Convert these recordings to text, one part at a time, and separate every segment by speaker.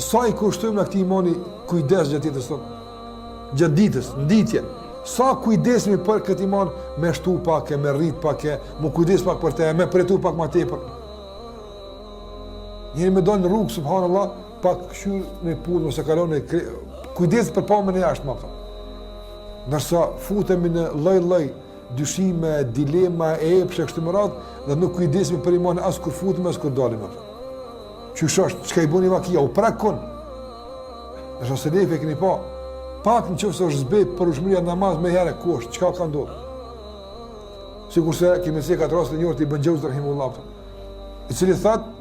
Speaker 1: Sa i kushtojmë na këtij imani kujdes gjatë jetës tonë? Gjatë ditës, në ditje. Sa kujdesemi për këtë iman me shtu pak e me rrit pak e me kujdes pak për te, me përjetu pak ma tepër. Njeri me dalë në rrugë, subhanallah, pak kqyr në punë, ose kalon në kre... kujdes për pamjen e jashtme, apo. Ndërsa futemi në lloj-lloj dyshime, dilema, epshe, kështu me radhë, dhe nuk kujdesemi për imanin as kur futemi, as kur dalim, apo. Qysh është, çka i boni vakia, u prekun. Ndërsa selefi e keni pa, pak në qoftë se është zbeh përulshmëria n'namaz menjëherë, ku është, çka ka ndodhë? Sikurse kemi cek atë rastin e njohur të Ibn Xheuzit rahimehullah, i cili thotë,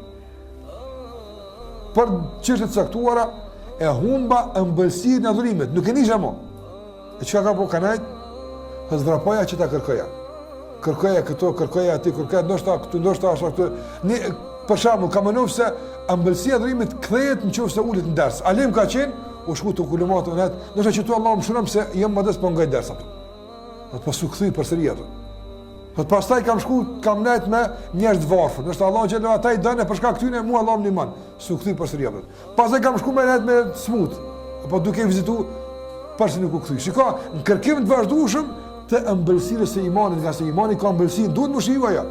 Speaker 1: për çështje të caktuara, e humba ëmbëlsirën e adhurimit, nuk e nisha mo. E çka ka bo, ka nejt? Thotë vrapoja që ta kërkoja. Kërkoja këto, kërkoja aty, kërkoja ndoshta këtu, ndoshta ashtu këtu. Një, për shembull, ka menu se ëmbëlsia e adhurimit kthehet në qoftë se ulet në ders. Alim ka qenë, u shku te kulumat e net, ndoshta që tu Allahu më shëron se jam modest po ngoj ders ato. Thotë po s'u kthy përsëri ato. Thotë pastaj kam shku, kam nejt me njerëz të varfër. Ndoshta Allahu xhele ata i don e për shkak këtyne mua Allahu më ndihmon. S'u kthy përsëri ato. Pastaj kam shku me nejt me smut, apo duke vizitu, përsëri nuk u kthy. Shiko, në kërkim të vazhdueshëm të ëmbëlsirës së imanit, ngase imani ka ëmbëlsirë, duhet me shiju ajo.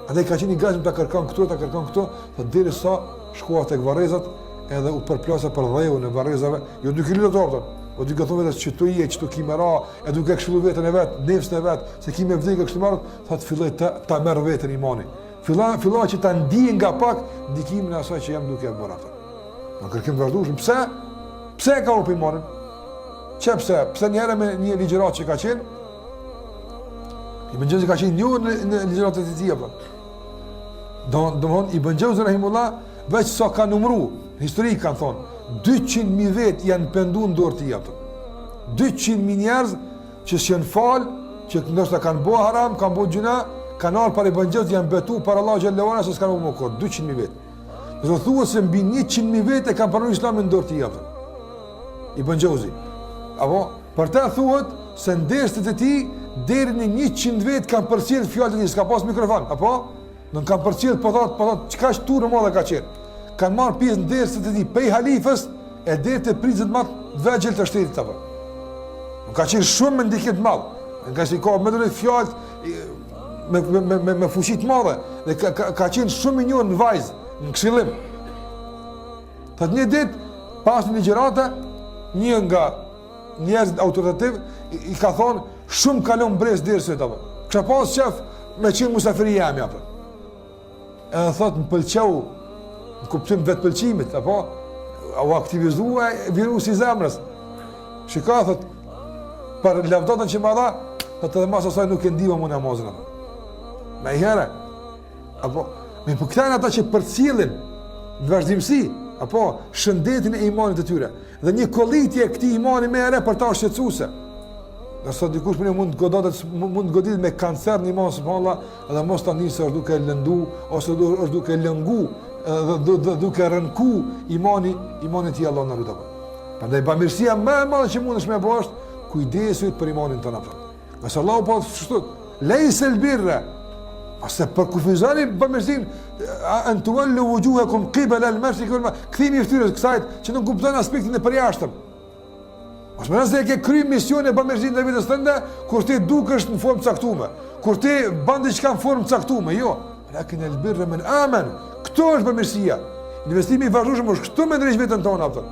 Speaker 1: Andaj ka qenë i gatshëm ta kërkon këtu, ta kërkon këtu, thotë derisa shkova tek varrezat, edhe u përplasa për dheun e varrezave, jo duke lutë ato, po duke thënë vetes që tu je, që tu ki me ra, e duke këshillu veten e vet, nefsin e vet, se ki me vdekë kështu me radhë, thotë filloi të ta merr veten imani. Filloi filloi që ta ndijë nga pak ndikimin e asaj që jam duke e bërë atë. Në kërkim të vazhdueshëm, pse? Pse e ka hup imanin? Që pse? Pse një herë me një ligjëratë që ka qenë? Ibn Xheuzi ka qenë një në, në ligjëratat e tij apo. Do domthon Ibn Xheuzi rahimullah veç sa ka numru, histori kanë thonë, 200.000 vet janë pendu në dorë të tij apo. 200.000 njerëz që s'janë fal, që ndoshta kanë bo haram, kanë bo gjynah, kanë ardhur para Ibn Xheuzit, janë betu para Allahut xhele ue ala se s'kanë bo më kurrë, 200.000 vet. Do të thuhet se mbi 100.000 vet e kanë pranuar Islamin në dorë të tij apo. Ibn Xheuzi. Apo për të thuhet se në derset e tij deri në 100 vet kanë përcjell fjalët e tij, s'ka pas mikrofon, apo? Nuk kanë përcjell, po thot, po thot, çka është turmë e madhe ka qenë. Kanë marrë pjesë në derset e tij prej halifës e deri te prijësit më të vegjël të shtetit apo. Nuk ka qenë shumë me ndikim të madh. Ngase i ka me dhënë fjalët me me me me, me fuqi të madhe dhe ka ka, ka qenë shumë i njohur në vaz, në këshillim. Thot një ditë pas një ligjërate, një nga njerëzit autoritativ i, i ka thonë shumë ka lënë mbresë dersi apo. Kisha pas qef me qenë musafiri jemi apo. Edhe thot më pëlqeu në kuptim vetëpëlqimit apo u aktivizua virusi i zemrës. Shiko thot për lavdatën që më dha, thot edhe mas asaj nuk e ndiva më namazin apo. Menjëherë Apo, mirëpo këta janë ata që përcjellin në vazhdimësi, apo, shëndetin e imanit të tyre, dhe një kollitje e këtij imani me ere për ta është shqetësuese. Ndërsa dikush për ne mund të godatet, mund të goditet me kancer në iman, subhanallah, dhe mos ta ndijë se është duke lëndu, ose është duke lëngu, dhe, dhe, dhe duke rënku imani, imani i tij Allahu na ruajt. Prandaj bamirësia më e madhe që mundesh me bo është kujdesi për imanin tënd apo. Ngase Allahu po thotë, lejsel birre, mos e përkufizoni bamirësinë, en tuvellu vuxhuhekum kibelel meshriki vel kthimi i fytyrës kësaj, që nuk kupton aspektin e përjashtëm. Mos mendo se e ke kry misionin e bamirësisë ndaj vetes tënde, kur ti dukesh në formë caktume, kur ti ban diçka në formë caktume, jo. Velakinel birre men amen, këtu është bamirësia. Investimi i vazhdueshëm është këtu me ndreq veten tonë, apo.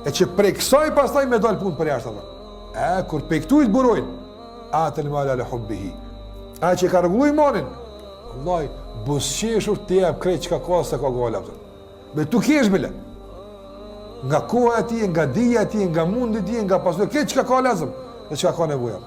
Speaker 1: E që prej kësaj pastaj me dalë punë përjashta, apo. E, kur prej këtu i të burojnë, atel male ala hubbihi. A që ka rregullu imanin, Allahi, buzëqeshur të jep krejt çka ka s'e ka gajle, apo. Me tu kesh bile. Nga koha e tij, nga dija e tij, nga mundi i tij, nga pasuria, krejt çka ka lazëm, dhe çka ka nevojë.